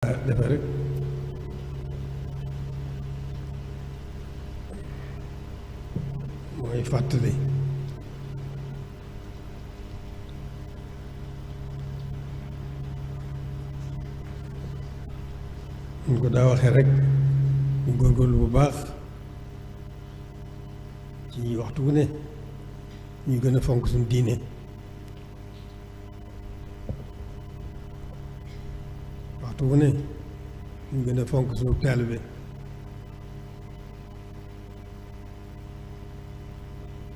defe rek mooy fàttali ñu ko daa waxee rek ñu góorgóorlu bu baax ci waxtu wu ne ñu gën a fonk suñu diine waxtu wu ne ñu gën a fonk suñu taalibe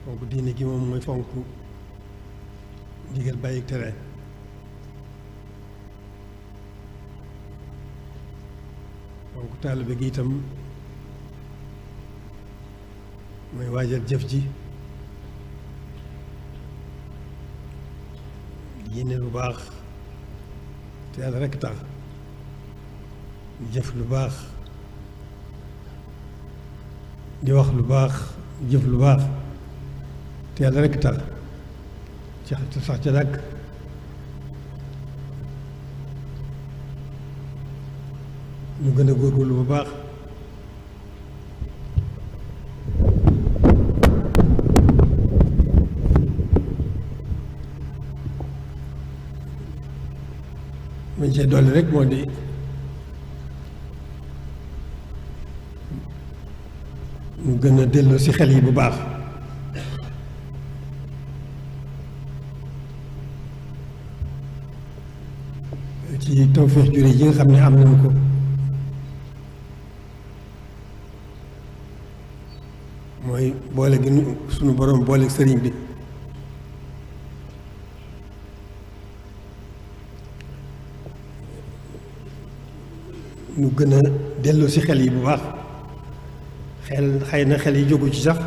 fonk diine gi moom mooy fonk ndigal bàyyi tere fonk taalibe gi itam mooy waajal jëf ji yéene lu baax te yàlla rekk tax jëf lu baax di wax lu baax jëf lu baax te yàlla rekk tax ci sax ca dàkk ñu gën a góorgóorlu bu baax mañ cee dolli rek moo di ñu gën a dellu ci xel yi bu baax ci tawfeex jure yi nga xam ne am nañu ko mooy boole gi sunu borom boole sëriñ bi ñu gën a dellu ci xel yi bu baax xel xëy na xel yi jógu ci sax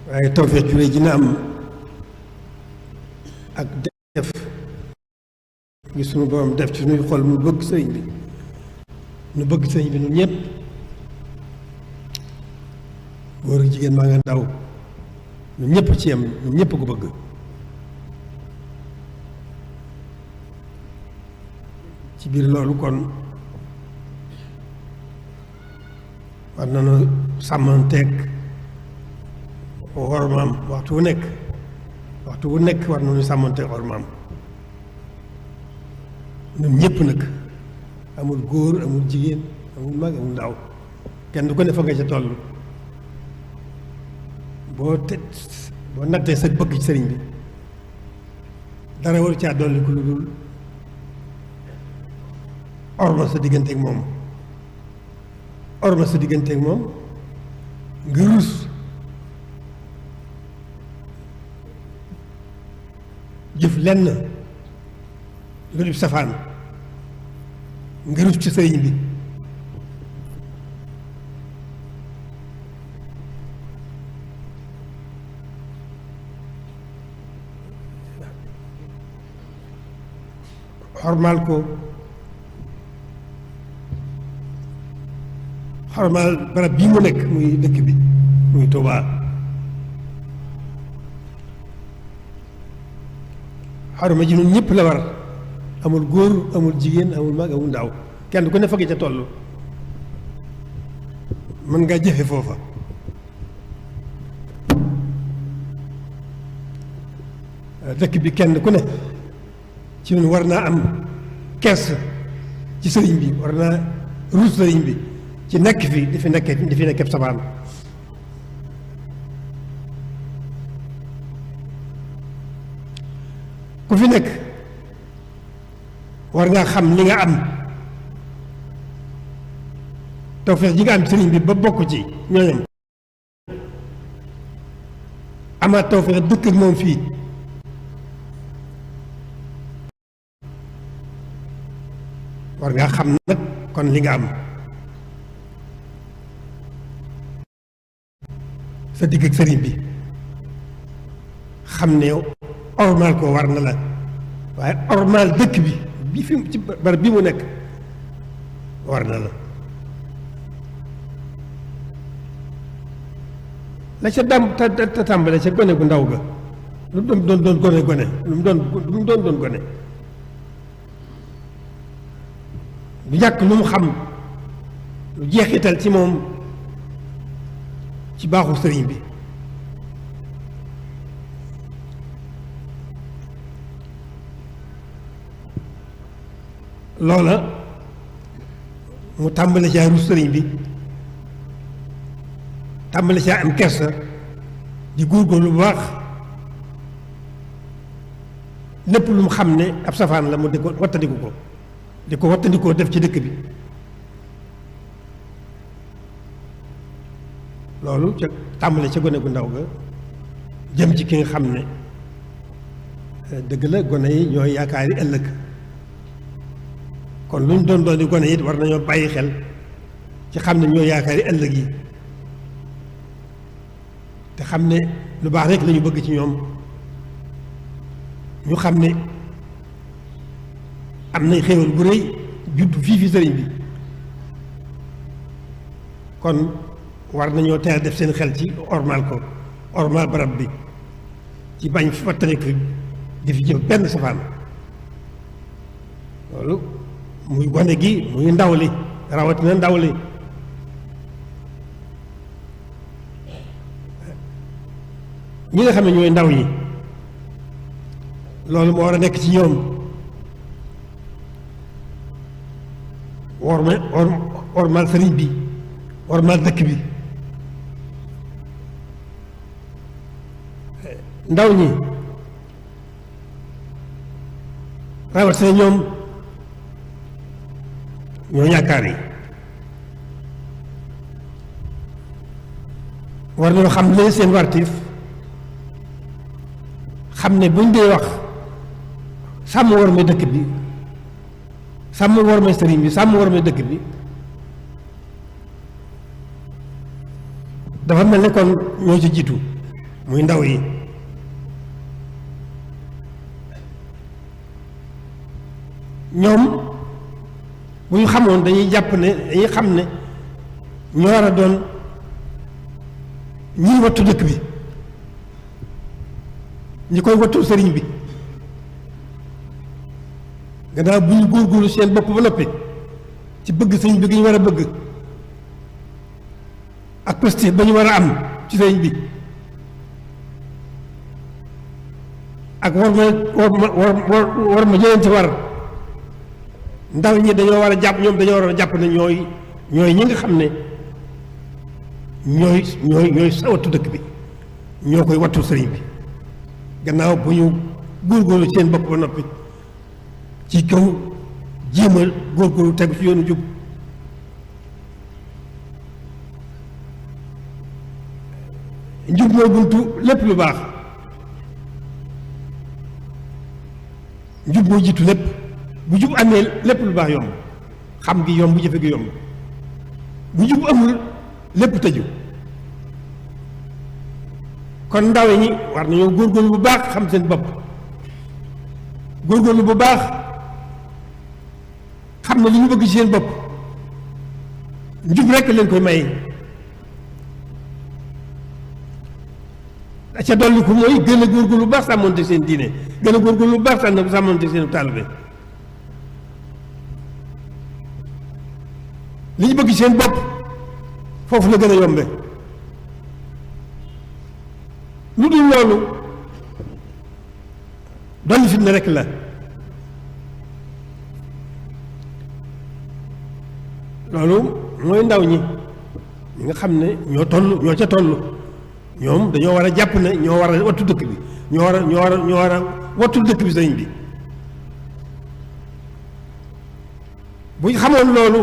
waaye tawfeex jure ji na am ak def ngi sunu borom def ci nuy xol mu bëgg sëriñ bi nu bëgg sëriñ bi nu ñëpp góor ak jigéen maa nga ndaw nu ñëpp ci yem nu ñëpp ko bëgg ci biir loolu kon war nañu sàmmanteeg wormaam waxtu wu nekk war nañu sàmmanteeg wormaam ñun ñëpp nag amul góor amul jigéen amul mag amul ndaw kenn du ko ne fa nga ca toll boo nattee sa bëgg ci sëriñ bi dara waru caa dolli ko lu dul orma sa digganteeg moom nga rus jëf lenn lu dul safaan nga rus ci sëriñ bi xormaal ko xormaal barab bii mu nekk muy dëkk bi muy Tuubaa xorma ji ñun ñëpp la war amul góor amul jigéen amul mag amul ndaw kenn ku ne fa ca toll mën ngaa jëfe foofa dëkk bi kenn ku ne ci ñun war naa am kees ci sëriñ bi war naa ruus sëriñ bi ci nekk fi di fi nekkee sabaan ku fi nekk war ngaa xam li nga am tawfeex ji nga am sëriñ bi ba bokk ci ñooñam amaat tawfeex dëkk ak moom fii war ngaa xam nag kon li nga am sa digg ak sëriñ bi xam ne ormaal ko war na la waaye ormaal dëkk bi fi ci barab bi mu nekk war na la la ca dam te tàmbale ca gone gu ndaw ga lu mu doon gone lu mu doon gone du ñàkk lu mu xam lu jeexital ci moom ci baaxu sëriñ bi loola mu tàmbali caa rus sëriñ bi tàmbali caa am kersa di góorgóorlu bu baax lépp lu mu xam ne ab safaan la mu di ko wattandikoo def ci dëkk bi loolu ca tàmbali ca gone gu ndaw ga jëm ci ki nga xam ne dëgg la gone yi ñooy yaakaari ëllëg kon lu ñu doon di gone it war nañoo bàyyi xel ci xam ne ñooy yaakaari ëllëg yi te xam ne lu baax rek la ñu bëgg ci ñoom ñu xam ne am nay xéewal bu rëy judd fii fi sëriñ bi kon war nañoo teel def seen xel ci ormal ko ormal barab bi ci bañ fattaliku di fi jëm benn safaan loolu muy gone gi muy ndaw li rawatina ndaw li ñi nga xam ne ñooy ndaw yi loolu moo war a nekk ci ñoom ormal sëriñ bi ormal dëkk bi ndaw ñi rawatina ñoom ñoo yaakaar yi war nañoo xam ne seen wartiif xam ne buñ dee wax sàmm war may dëkk bi sàmm war may sëriñ bi sàmm war may dëkk bi dafa mel ne kon ñoo ci jiitu muy ndaw yi ñoom bu ñu xamoon dañuy jàpp ne dañuy xam ne ñoo war a doon ñii wattu dëkk bi ñi koy wattul sëriñ bi gannaaw bu ñu góorgóorlu seen bopp ba noppi ci bëgg sëriñ bi gi ñu war a bëgg ak prestige ba ñu war a am ci sëriñ bi ak war ma jëleen ci war ndaw ñi dañoo war a jàpp ñoom dañoo war a jàpp ne ñooy ñi nga xam ne ñooy sa wattu dëkk bi ñoo koy wattu sëriñ bi gannaaw bu ñu góorgóorlu seen bopp ba noppi ci kaw jéemal góorgóorlu tegu ci yoonu jub njub mooy buntu lépp lu baax njub mooy jiitu lépp bu jub amee lépp lu baax yomb xam gi yomb jëfe gi yomb bu jub amul lépp tëju kon ndaw ñi war nañoo góorgóorlu bu baax xam seen bopp góorgóorlu bu baax xam ne li ñu bëgg ci seen bopp njub rekk leen koy may ca dolli ko mooy gën a góorgóorlu bu baax sàmmonte seen diine gën a góorgóorlu bu baax sàmmonte seen taalibe li ñu bëgg ci seen bopp foofu la gën a yombe lu dul loolu dolli fitna rekk la loolu mooy ndaw ñi nga xam ne ñoo ca toll ñoom dañoo war a jàpp ne ñoo war a wattu dëkk bi ñoo war a wattu dëkk bi sëriñ bi bu ñu xamoon loolu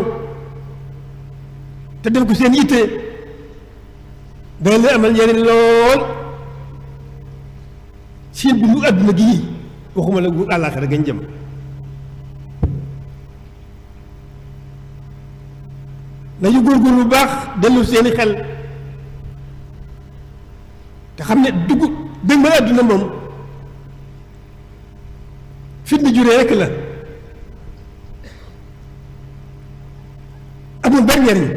te def ko seen yitte dana leen amal njëriñ lool seen dundu àdduna gii waxuma la gu àllaaxira gañ jëm nañu góorgóorlu bu baax dellu seeni xel te xam ne dëgg ma àdduna moom fitna juree rekk la amul benn njariñ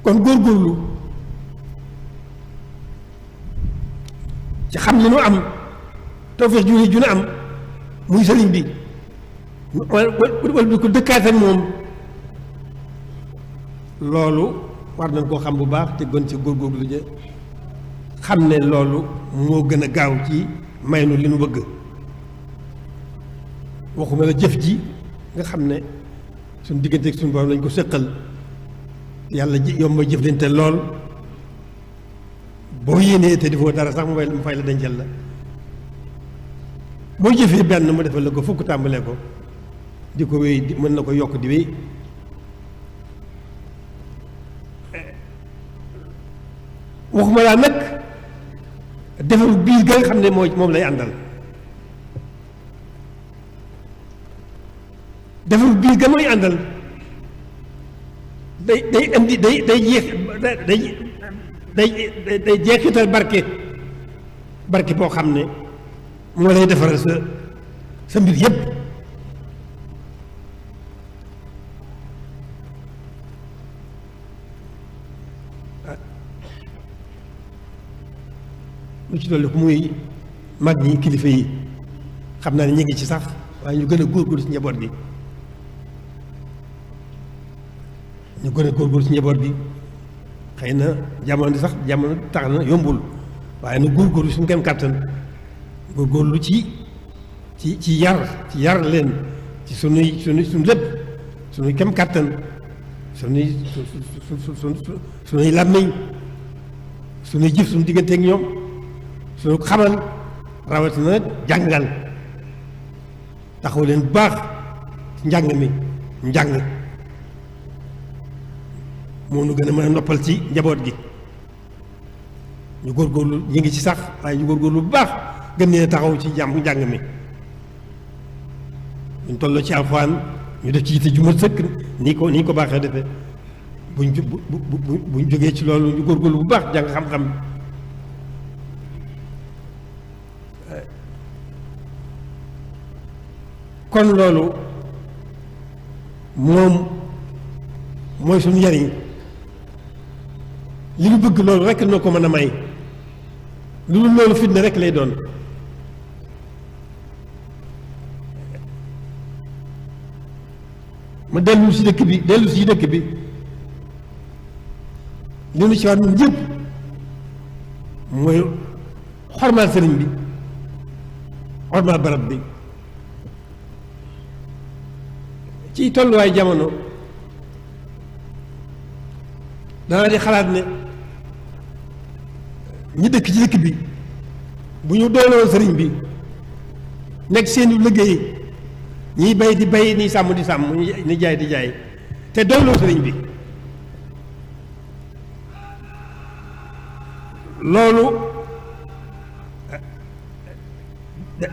kon góorgóorlu ci xam li nu am tawfeex ju nu am muy sëriñ bi wala du ko dëkkaat ak moom loolu war nañ koo xam bu baax te gën ci góorgóorlu ja xam ne loolu moo gën a gaaw ci may nu li nu bëgg waxuma la jëf ji nga xam ne suñ diggante ak suñu borom lañ ko sëqal yàlla yomb a jëflante lool boo yéenee te defoo dara sax mu fay la dencal la boo jëfee benn mu defal la ko fukk tàmbalee ko di ko wéy mën na ko yokk di wéy waxuma laa nag defaru biir ga nga xam ne moom lay àndal defaru biir ga mooy àndal day indi day jeexital barke boo xam ne moo lay defaral sa mbir yépp lu ci dolli ko muy mag ñi kilifa yi xam naa ne ñu ngi ci sax waaye ñu gën a góorgóorlu ci njaboot bi ñu gën a góorgóorlu ci njaboot bi xëy na jamono tax na yombul waaye nag góorgóorlu suñu kem kàttan góorgóorlu ci yar leen ci suñu lépp suñuy kem kàttan suñuy làmmiñ suñuy jëf suñu digganteeg ñoom suñu xamal rawatina jàngal taxaw leen bu baax ci njàng moo nu gën a mën a noppal ci njaboot gi ñu góorgóorlu ñu ngi ci sax waaye ñu góorgóorlu bu baax gën leen taxaw ci njàng mi ñu tolloo ci alxuraan ñu def ci yitte ju mat sëkk ni ko baaxee defee buñ jógee ci loolu ñu góorgóorlu bu baax jàng xam-xam kon loolu moom mooy suñu njariñ li ñu bëgg loolu rekk noo ko mën a may lu dul loolu fitna rekk lay doon ma dellu si dëkk bi li nu ci war ñun ñëpp mooy xormaal sëriñ bi xormaal barab bi ci tolluwaay jamono danaa di xalaat ne ñi dëkk ci dëkk bi bu ñu doyloo sëriñ bi nekk seeni liggéey ñiy bay di bay ni sàmm di sàmm ni jaay di jaay te doyloo sëriñ bi loolu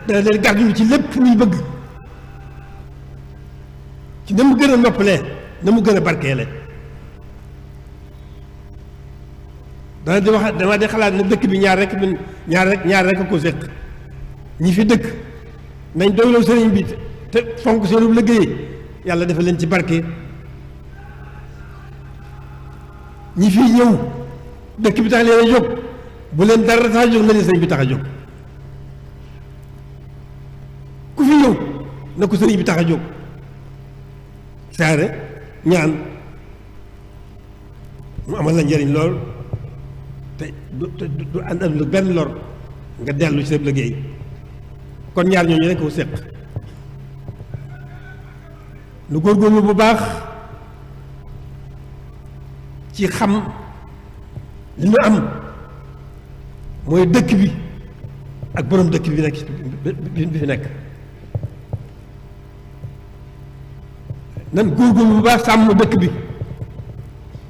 dana leen gàddu ci lépp luy bëgg ci na mu gën a noppalee na mu gën a barkeele dama di xalaat ne dëkk bi ñaar rek a ko séq ñi fi dëkk nañ doyloo sëriñ bi te fonk seenu liggéey yàlla dafa leen ci barke ñi fi ñëw dëkk bi tax leen a jóg bu leen dara tax a jóg na leen sëriñ bi tax a jóg ku fi ñëw na ko sëriñ bi tax a jóg saare ñaan mu amal la njëriñ lool te du ànd lu benn lor nga dellu ci sa liggéey kon ñaar ñooñu rekk ko séq nu góorgóorlu bu baax ci xam li ñu am mooy dëkk bi ak boroom dëkk bi nekk bi fi nekk nan góorgóorlu bu baax sàmm dëkk bi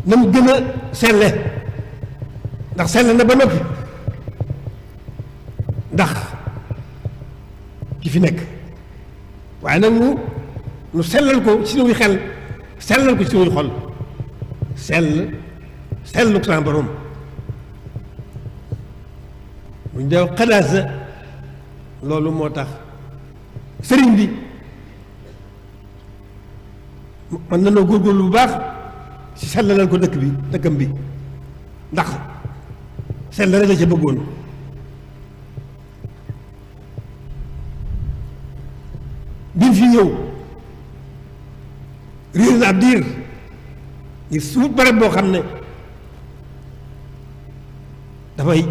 na mu gën a selle ndax selle na ba noppi ndax ki fi nekk waaye nag nu sellal ko ci suñuy xel sellal ko ci suñuy xol sellu ko sama borom buñ dee xalaasa loolu moo tax sëriñ bi mën na noo góorgóorlu bu baax ci sellalal ko dëkkam bi ndax sell rek la ca bëggoon mu fi ñëw réer na ab diir ngir suut barab boo xam ne dafay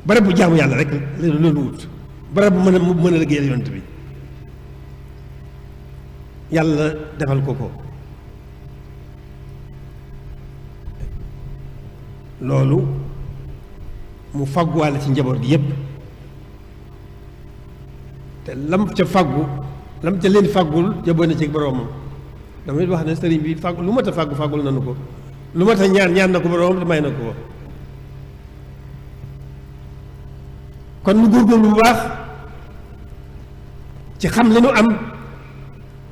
barab bu jaamu yàlla rek loolu wut barab bu mën a liggéeyal yonent bi yàlla defal ko ko loolu mu fagguwaale ci njaboot gi yépp te lam ca faggu lam ca leen faggul jaboo na ci boroomam damay wax ne sëriñ bi faggu lu mat a faggul nanu ko lu mat a ñaan na ko boroomam te may na ko kon nu góorgóorlu bu baax ci xam li nu am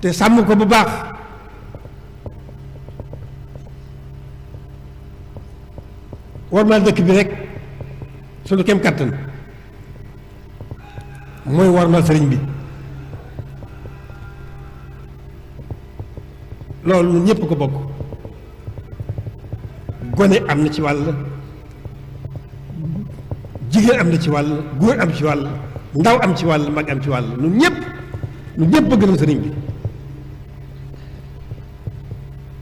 te sàmm ko bu baax warmaal dëkk bi rek suñu kem kàttan mooy warmaal sëriñ bi loolu ñun ñëpp ko bokk gone am na ci wàll jigéen am na ci wàll góor am ci wàll ndaw am ci wàll mag am ci wàll ñun ñëpp bëgg na sëriñ bi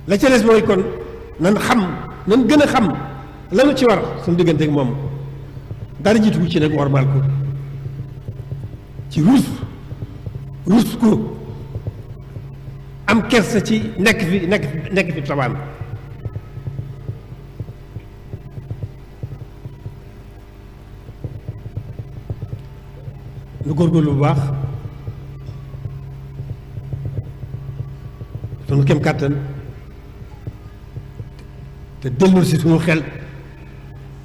la ca des mooy kon nan gën a xam lanu ci war suñu diggante ak moom dara jiitu ci nag warmaal ko ci ruus ko am kersa ci nekk fi tabaan nu góorgóorlu bu baax sunu kem kàttan te delloo si sunu xel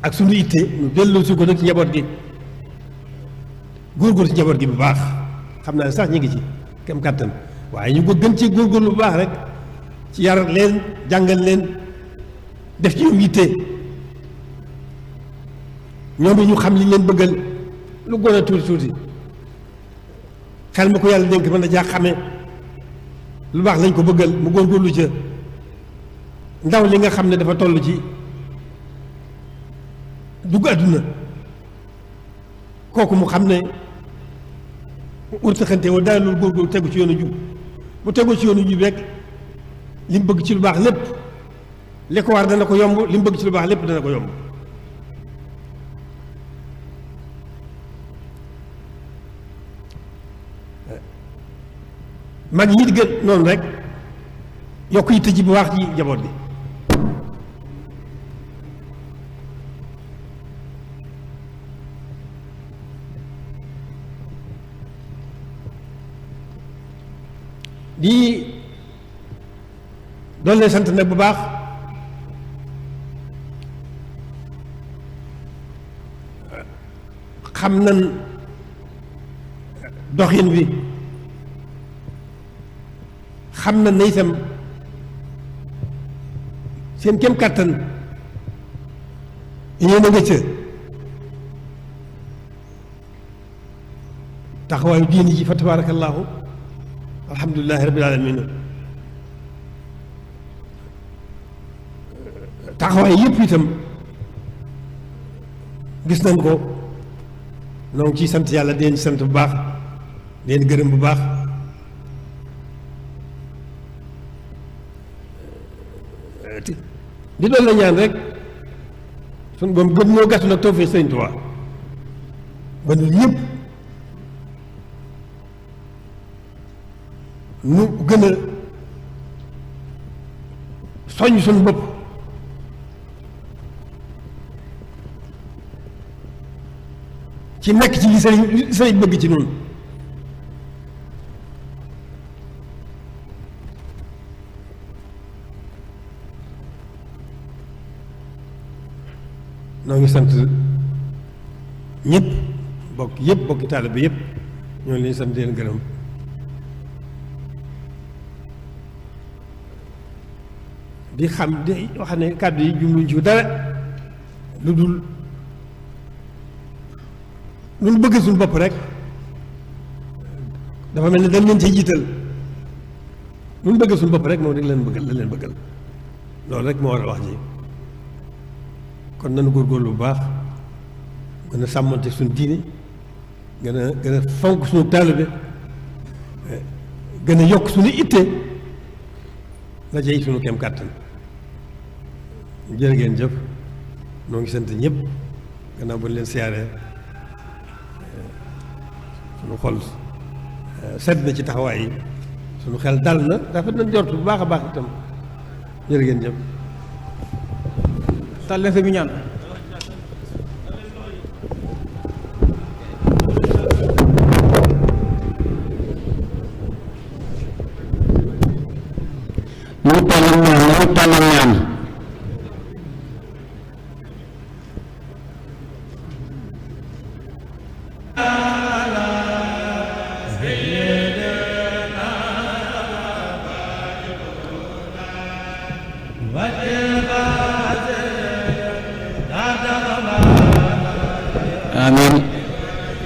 ak sunu itte nu delloo si ko nag ci njaboot gi góorgóor ci njaboot gi bu baax xam naa ne sax ñu ngi ci kem kàttan waaye ñu ko gën ci góorgóorlu bu baax rek ci yar leen jàngal leen def ci ñoom yitte ñoom it ñu xam li leen bëggal lu gën a tuuti xel ma ko yàlla dénk mën na jaa xame lu baax lañ ko bëggal mu góorgóorlu ca ndaw li nga xam ne dafa toll ci dugg àdduna kooku mu xam ne urtaxante wala dara loolu góorgóorlu tegu ci yoonu jub bu tegu ci yoonu jub rek li mu bëgg ci lu baax lépp li ko war dana ko yomb li mu bëgg ci lu baax lépp dana ko yomb mag ñi di gën noonu rek yokk yitte ji bu baax ci njaboot bi di doon leen sant nag bu baax xam nan doxin wi xam na ne itam seen kem kàttan yéen a nga ca taxawaayu diini ji fa tabaarakallaahu alhamdulilahi rabbil alamin taxawaay yëpp itam gis nañ ko noo ngi ciy sant yàlla di leen sant bu baax di leen gërëm bu baax di doon la ñaan rek suñu boom gën ñoo gàttu nag tawfeex Sëriñ Tuubaa ba ñun ñëpp nu gën a soññ suñu bopp ci nekk ci li sëriñ bëgg ci noonu noo ngi sant ñëpp bokki taalibe bi yëpp ñoo leen sant leen gërëm di xam di wax ne kàddu yi jumluñ ci dara lu dul lu bëgg suñu bopp rek dafa mel ne dañ leen ci jiital lu bëgg suñu bopp rek moom rek leen bëggal loolu rek moo war a wax ji kon nanu góorgóorlu bu baax gën a sàmmante suñu diine gën a fonk suñu taalibe gën a yokk suñu itte la jey suñu kem kàttan jërë ngeen jëf noo ngi sant ñëpp gannaaw ba leen siyaaree suñu xol sedd na ci taxawaay yi suñu xel dal na rafet na njort bu baax a baax itam jërë ngeen jëf tàl leen sa bi ñaan ñu tàllal ñaan